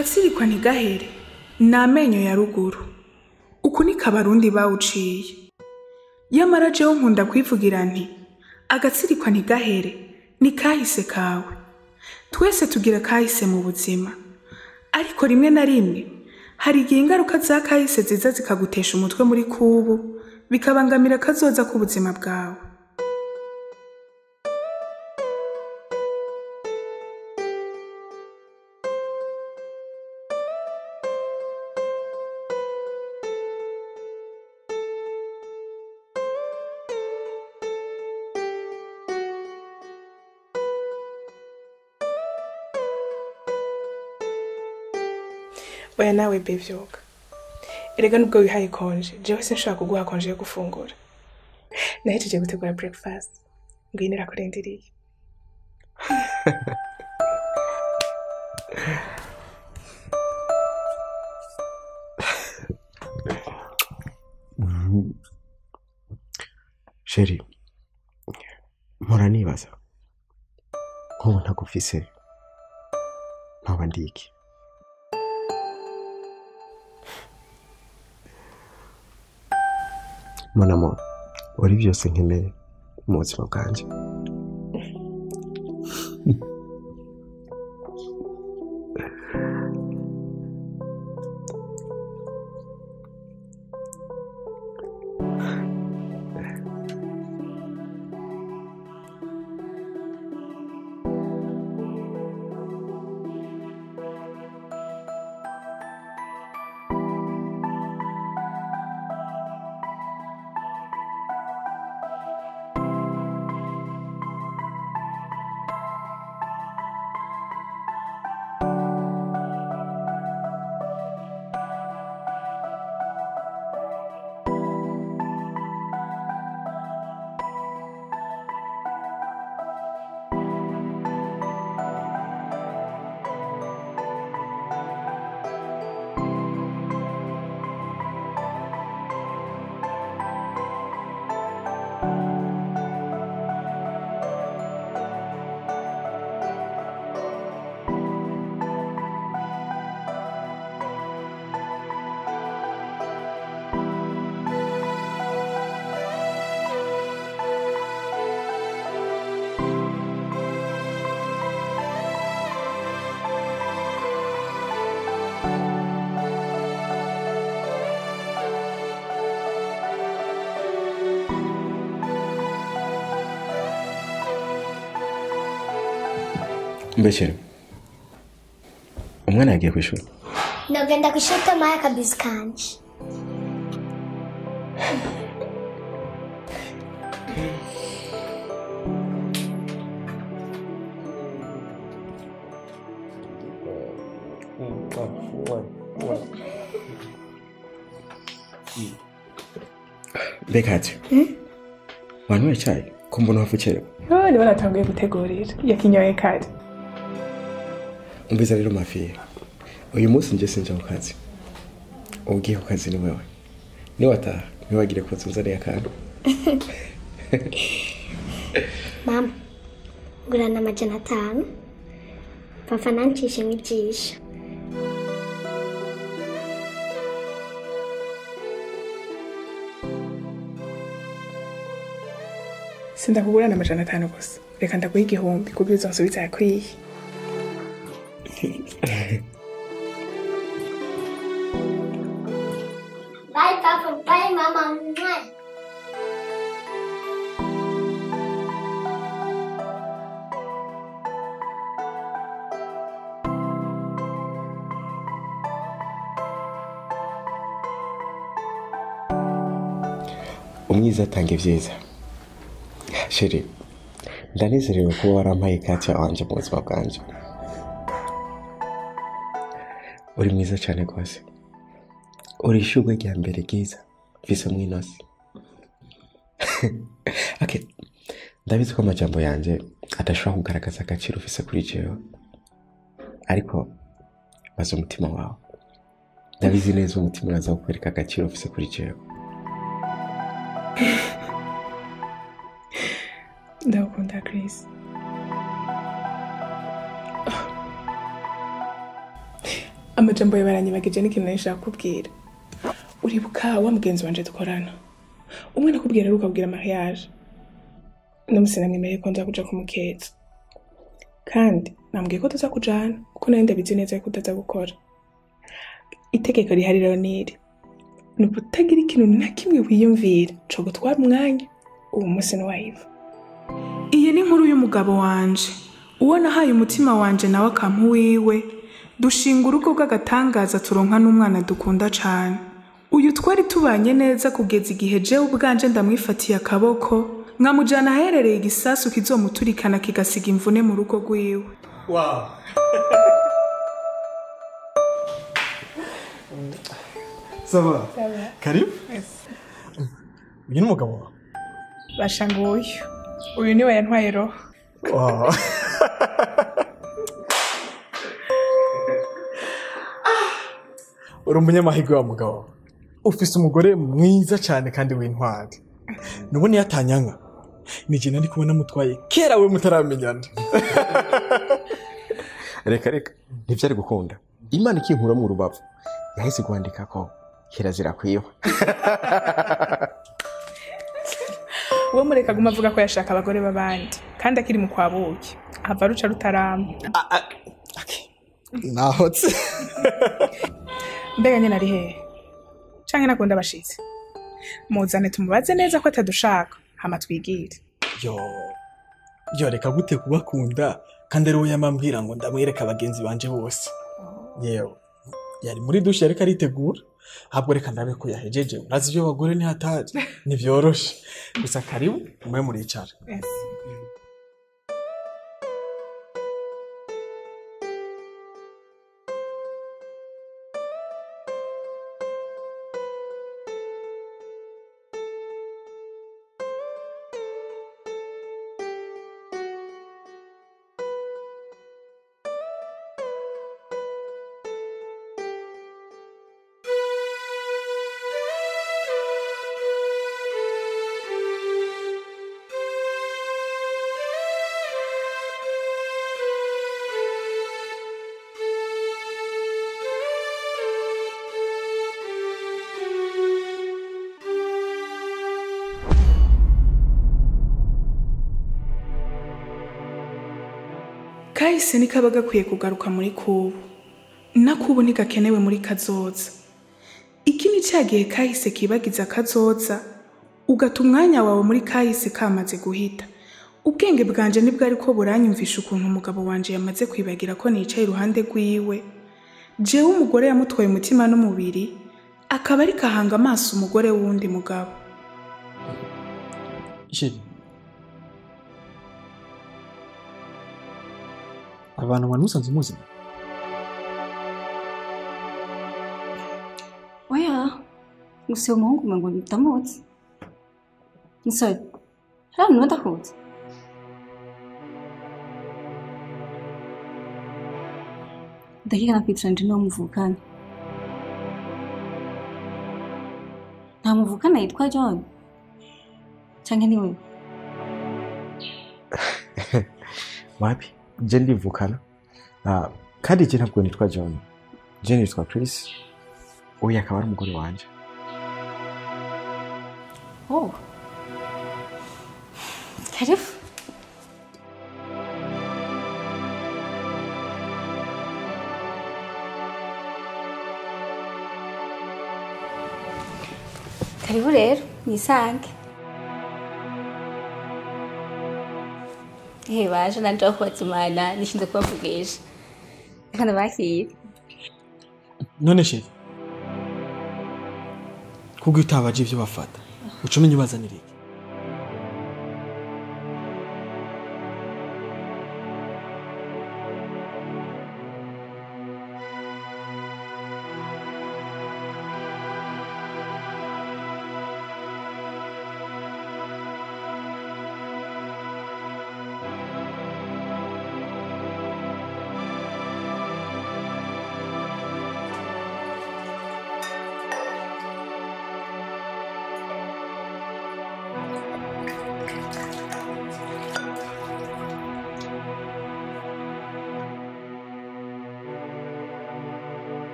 Agatsirikwa ntigahere ni amenyo ya ruguru. Uku niko Abarundi bawuciye. Yamara jewe nkunda kwivugira nti agatsirikwa ntigahere ni kahise kawe. Twese tugira kahise mu buzima, ariko rimwe na rimwe hari igihe ingaruka za kahise ziza zikagutesha umutwe muri kubu, bikabangamira kazoza k'ubuzima bwawe. Oya nawe bevyuka. Erega nubwo wihaye konje, jewe sinshobora kuguha konje yo gufungura. Nahejeje gutegura breakfast. Ngwino irakurindiriye. Chéri, mpora nibaza nk'ubu ntagufise ntoba ndi iki? Mon amour, uri byose nkeneye mu buzima bwanjye. Mbese umwana yagiye kw'ishuri? Ndagenda kw'ishuri tamaye akabizi kanje. Mbega ati wanyweye icyayi ko mbona wapfa ucerewe? Niba natanguye gutegurira yakinyoye kare. Umbiza rero mafiye, uyu munsi nje sinja ku kazi. Ugiye ku kazi ni wewe. Niwataha ntiwagire ko nzaniye akantu. Mama, ngurana 500 papa nancishemo ijisho. Sindakugurana 500 gusa, reka ndaguha 1000 kuko uzonsubiza yakwiye. Bye papa, bye mama. Umwiza atanga ibyiza. Chéri, ndanezerewe kuba warampaye Katia wanje mu buzima bwanjye. Uri mwiza cyane rwose. Uri ishurwe rya mbere ryiza mfise mw'inosi. Okay, ndabizi ko amajambo yanjye adashobora kugaragaza agaciro ufise kuri jewe, ariko baza umutima wawe. Ndabizi neza umutima uraza kukwereka agaciro ufise kuri jewe. Ndagukunda Chris. Amajambo yawe aranyibagije n'ikintu nari nshaka kukubwira. Uribuka wa mugenzi wanje dukorana? Umwe nakubwira rero ukabwira mariage. Uno musi namwemereye ko nza kuja kumukeza. Kandi nambwiye ko tuza kujana kuko nari ndabizi neza ko utaza gukora. Itegeko rihari rero niri. Ni ukutagira ikintu na kimwe wiyumvira co gutwara umwanya uwo munsi n'uwayiva. Iyi ni inkuru y'umugabo wanje. Uwo nahaye umutima wanje nawe akampa uwiwe. Dushinga urugo rw'agatangaza, turonka n'umwana dukunda cane. Uyu twari tubanye neza kugeza igihe jewe ubwanje ndamwifatiye akaboko nkamujana aherereye igisasu kizomuturikana kigasiga imvune mu rugo rwiwe. Wow. Ça va? Karibu. Uyu ni umugabo wawe? Basha, nguyu. Uyu niwe yantwaye roho. Wow. Uri umunyamahirwe wa mugabo. Ufise umugore mwiza cyane kandi w'intwari. Nubona iyo atanyanka. Ni jye nari kubona mutwaye kera we mutaramenyana. Reka reka, ntibyari gukunda. Imana ikinkura mu rubavu yahise kwandika ko kirazira kwiba. Uwo mureka aguma avuga ko yashaka abagore b'abandi kandi akiri mu kwa buki. Ava ruca rutarama. Nahotse. Mbega nyene ari hehe? Canke nakunda abashitsi? Muzane tumubaze neza ko atadushaka, hama twigire. Yo. Yo, reka gute kubakunda kandi ari we yamambwira ngo ndamwereka abagenzi banje bose. Yewe. Yari muri douche yariko aritegura. Ahubwo reka ndabe ko yahejeje. Urazi ibyo bagore ni hataje. Ntivyoroshe. Gusa karibu mwe muricara. Yes. Kahise ntikaba gakwiye kugaruka muri kubu, nakubu ntigakenewe muri kazoza. Iki ni cya gihe kahise kibagiza kazoza, ugata umwanya wawe muri kahise kamaze guhita. Ubwenge bwanje nibwo ko buranyumvisha ukuntu umugabo wanje yamaze kwibagira ko nicaye iruhande rwiwe. Jewe umugore yamutwaye umutima n'umubiri, akaba ariko ahanga amaso umugore w'uwundi mugabo. Chérie. Abantu mwari musanzwe muzina? Oya, gusa uwo muhungu umengo ndamuzi. Musore, hari ahantu ndakuzi. Ndakeka nakwitiranje n'uwo muvukana. Nta muvukana yitwa John? Canke ni wewe? Wapi, je ndivukana. Ah, kandi je ntabwo nitwa John, je nitwa Chris. Uyu akaba ari umugore wanje. Oh. Karibu. Karibu rero, nisange. Eh, baje nanje aho kubatumana, nishinzwe kubavugisha. Reka ndabakire. None chérie. Kubwo utabaje ivyo bafata. Uca umenya ubazanira iki?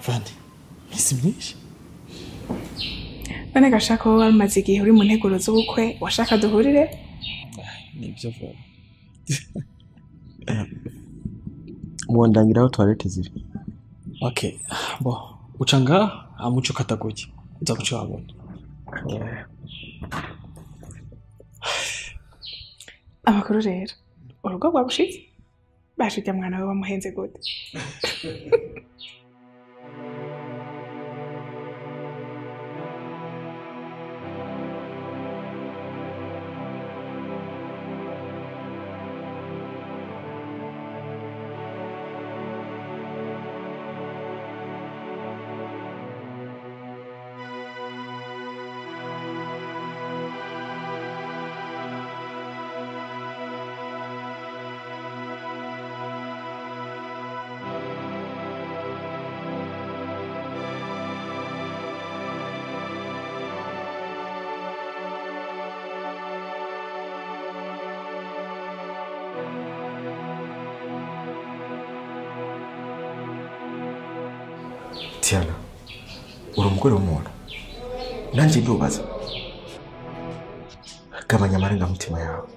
Vandi, iminsi myinshi. None gashaka wowe wari igihe uri mu nteguro z'ubukwe, washaka duhurire? Nibyo vuba. Mwondangira aho toilette ziri. Okay, bo, uca ngaha hama uce ukataguye. Uza guca uhabona. Amakuru rero, urugo rwagushitse? Basha urya mwana we wamuhenze gute? Tiana, uri umugore w'umuntu. Nanjye ndubaza. Gabanya amarangamutima yawe.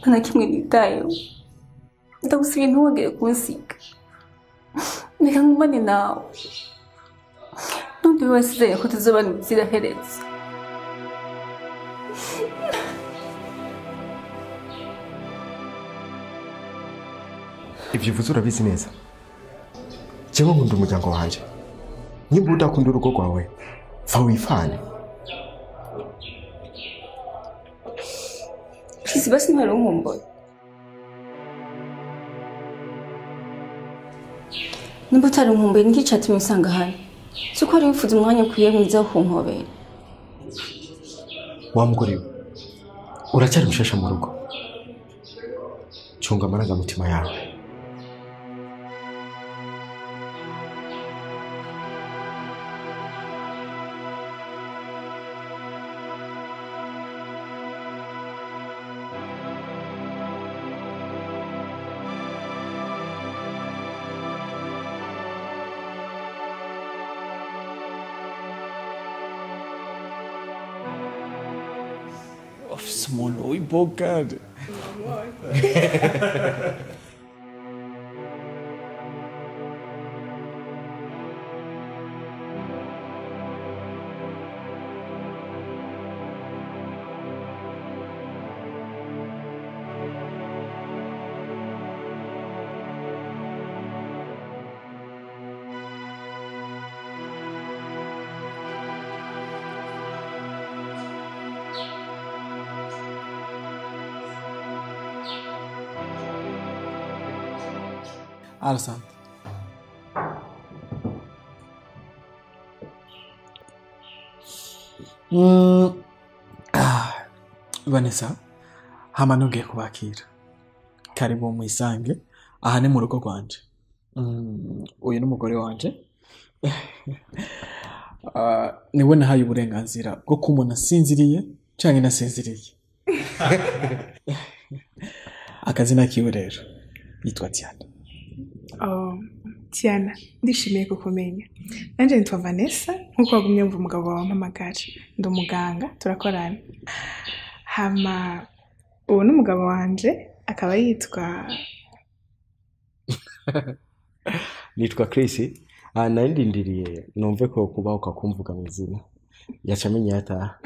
Nta na kimwe nitayeho. Ndagusabye ntiwongere kunsiga. Reka ngumane nawe. N'undi wese ko tuzobana ubuziraherezo. Ibyo uvuze urabizi neza. Jewe nkunda umuryango wanje. Nimba udakunda urugo rwawe, va wifane. Chris, basi ntwari unkumbuye. Nimba utari unkumbuye niki catumye usanga hano? Si uko wari wifuza umwanya ukwiye mwiza wo kumpobera. Wa mugore we, uracyari mushasha mu rugo. Cunga amarangamutima yawe. Ufise umuntu w'ibogari. Asante. Vanessa, hama nongeye kubakira. Karibu mwisange, aha ni mu rugo rwanje. Uyu ni umugore wanje. Niwe nahaye uburenganzira bwo kumubona asinziriye canke nasinziriye. Akazina kiwe rero yitwa Tiana. Oh, Tiana, ndishimiye kukumenya. Nanje nitwa Vanessa, nkuko wagumye wumva umugabo wawe ampamagara. Ndi umuganga, turakorana. Hama uwo ni umugabo wanje, akaba yitwa Nitwa Chris. Nari ndindiriye numve ko kubaho ukakumvuga mu izina. Yaca amenya yataha.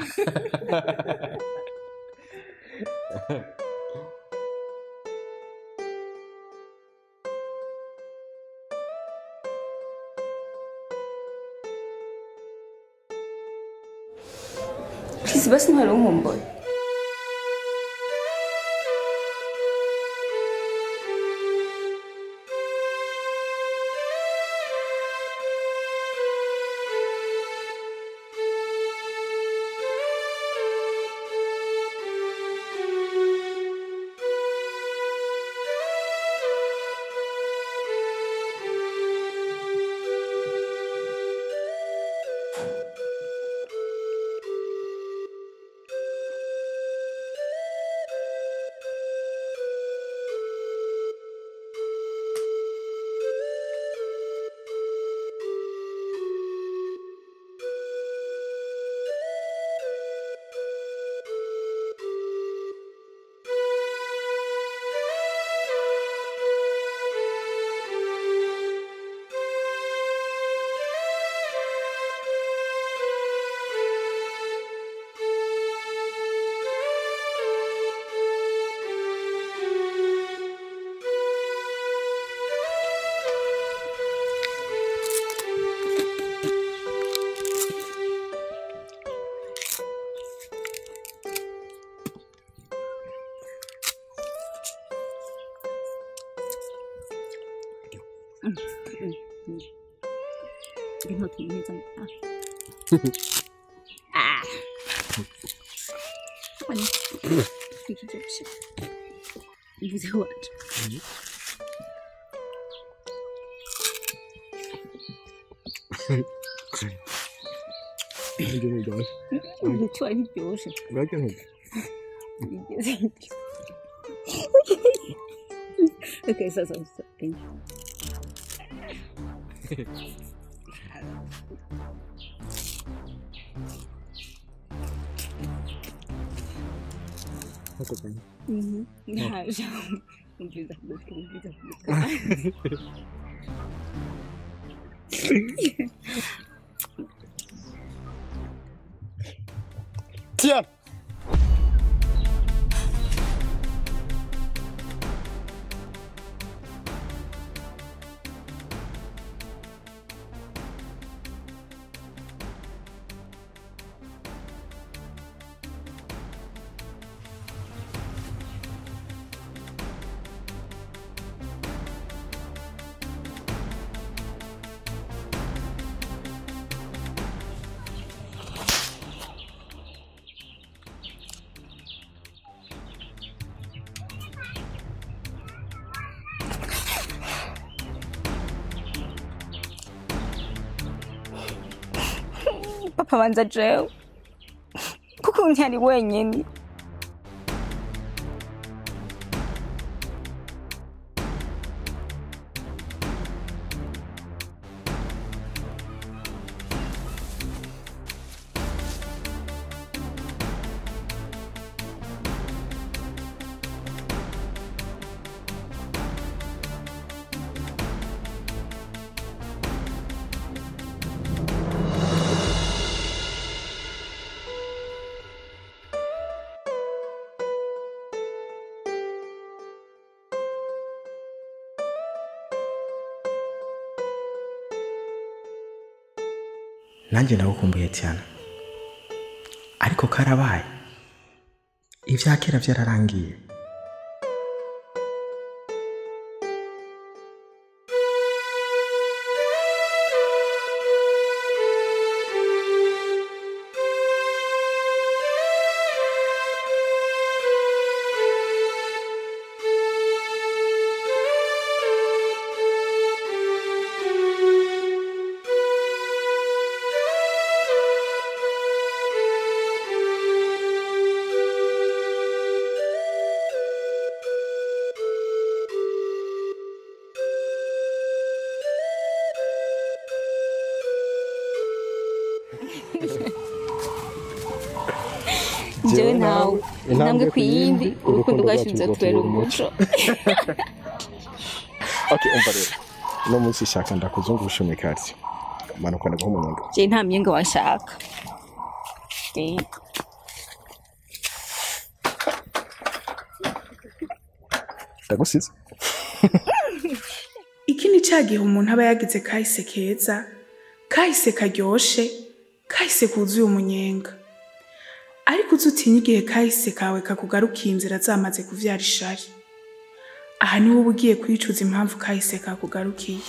Chris, basi ntwari unkumbuye. Intoki neza. Ah. Ikijoshe. Mvuze wacu. Ibyo ntibyoshe. Okay, so thank you. Tiens. Papa banza jewe kuko ntiyari wenyine. Nanjye ndagukumbuye cyane, ariko karabaye, ibya kera byararangiye. Jewe nawe intambwe ku yindi, urukundo rwacu ruzatubera umuco. Okay, umva rero, uno munsi shaka ndakuzungusha imikati, manuka ndaguha umunyenga. Je nta myenga washaka. Ndagusize. Iki ni ca gihe umuntu aba yagize kahise keza, kahise karyoshe, kahise kuzuye umunyenga. Ariko uzutinye igihe kahise kawe kakugarukiye inzira zamaze kuvyara ishari. Aha niho uba ugiye kwicuza impamvu kahise kakugarukiye.